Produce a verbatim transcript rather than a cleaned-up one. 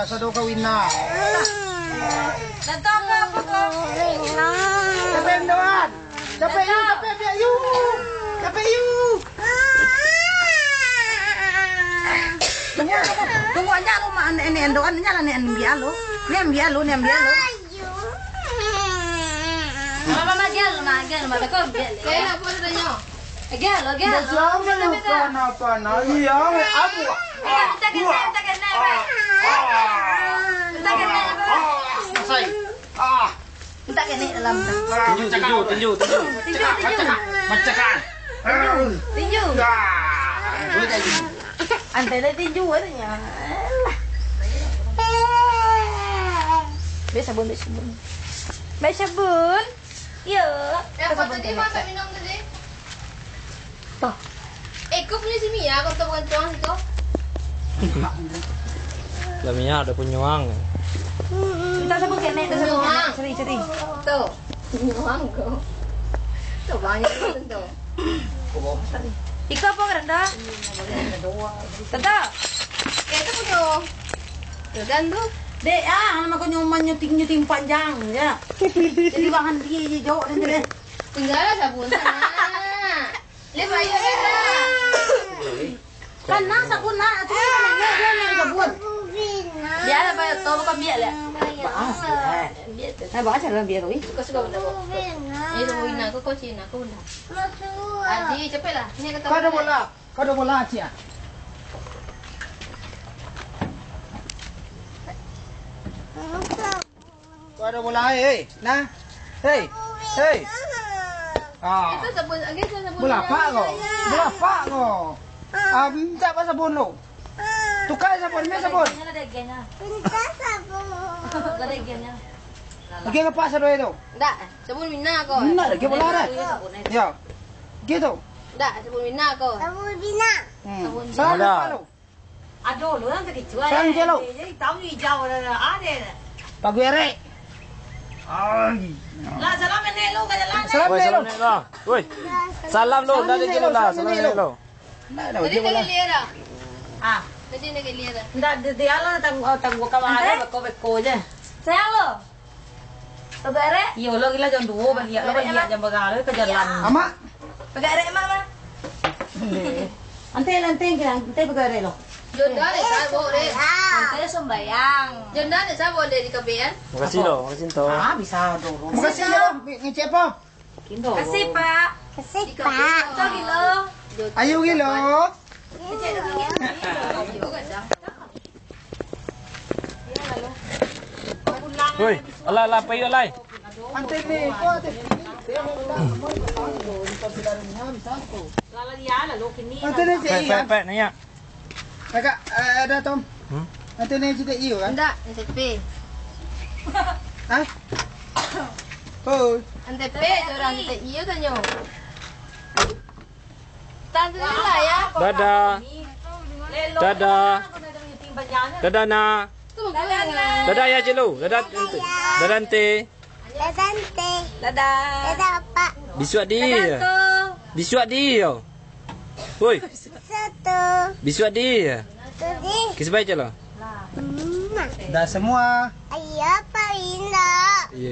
Sado kawin nah. Datang ka apo ko? Capek, Indoan. Capek, yu, capek, biak, yu. Capek, yu. Tunggu, tunggu, tunggu aja lu, mak, ni, ni, Indoan, ni lah, ni, ambiak lu. Ni ambiak lu, ni ambiak lu. Mama, mama, gel, mama, gel, mama, kau gel. Kau nak apa tu tanya? Gel, gel. Macam mana lu kenapa nak? Iya, abu. Minta, minta kena, minta kena, Mak. Minta kena, Mak. Ah, selesai. Ah. Minta kena dalam. Tinju, tinju, tinju, tinju. Tinju, tinju. Macam kan? Tinju. Ah. Antara tinju katanya. Bek sabun, bek sabun. Bek sabun. Yo. Eh, apa tadi masak minum tadi? Toh. Eh, kau punya si Mia, kau tahu bukan tuang situ? Lah Mia ada punya uang. Minta sabun kek, Nek, minta sabun kek, Nek. Cari, cari. Tuh. Punya uang kau. Tuh, banyak tu, tuh. Iko apa rendah? Tata. Eh, itu punya. Tuh, dan tuh. Dek, ah, nama kau nyoman nyuting-nyuting panjang, ya. Jadi bahan dia je, jawab dan dia. Tinggal lah sabun sana. Dia bayar kan lah. Kan nak sabun nak, tu kan nak dia yang sabun. Biar lah, bayar tu, bukan biar lah. Bahas, biar. Biar tu. Nah, bahas lah, biar tu, ih. Suka-suka benda, Bu. Ini sabun Ina, aku kau Cina, aku benda. Adi, cepatlah. Ini kata Kau ada bola. Kau ada bola, Cik, ah? Kau ada bola, hei, hei. Nah. Hei. Hei. Ah. Itu sabun, lagi itu sabun. Bola apa kau? Bola apa kau? Ah, minta apa sabun lu? Tukar sabun, minta sabun. Minta sabun. Lagi apa sabun itu? Ndak, sabun Mina ko. Mina lagi bola dah. Yo. Gitu. Ndak, sabun Mina ko. Sabun Mina. Hmm. Sabun Salam Mina. Ado lo nan takicuah. Salam je lo. Jadi tahu ni hijau dah, dah. Ada dah. Pagu erek. Ai. Lah, salam nenek lo ka jalan. Salam Woi, nenek lo. Salam nenek lo. Woi. Salam lo, Salam dah nenek lo, lah. Salam Salam nenek nenek lo. lo. Ndak ada Tadi dia dah bola. Gelia dah. Ah. Tadi dia gelia dah. Ndak, dia, dia lah tang-, tangguh kawan Ante? Beko-beko je. Sayang lo. Pegawai rek? Iyo, lo gila jam dua baliak, lo baliak jam berapa lo ke jalan. Amak. Pegawai rek, Mak, mah. Ante, ante, ante pegawai rek lo. Jonda dek sabo dek. Ante sumbayang. Jonda dek sabo dek di kabean. Makasih lo, makasih Nto. Ah, bisa dulu. Makasih ya lo, ngecek apa? Kasih, Pak. Kasih, Pak. Betul, gilo. Ayo, gilo. Woi, alah, alah, payo, lai. Antene, ko ate. Antene, Pek, pek, pek, nanya. Agak, eh, ada, Tom. Hmm? Antene cita iyo, kan? Ndak, N T P. Hah? Oh. N T P, orang cita iyo, tanyo. Tante lah, ya. Dadah. Dadah. Dadah, nak. Dadah, ya, Celo. Dadah, Ante. Dadah, Ante. Dadah, Ante. Dadah. Dadah, Pak. Bisuak di. Dadah, Ante. Bisuak di, yo. Woi. Satu. Bisuak di. Satu di. Kiss bye, Celo. Mama. Dah semua. Ayo, Pak Winda. Iya.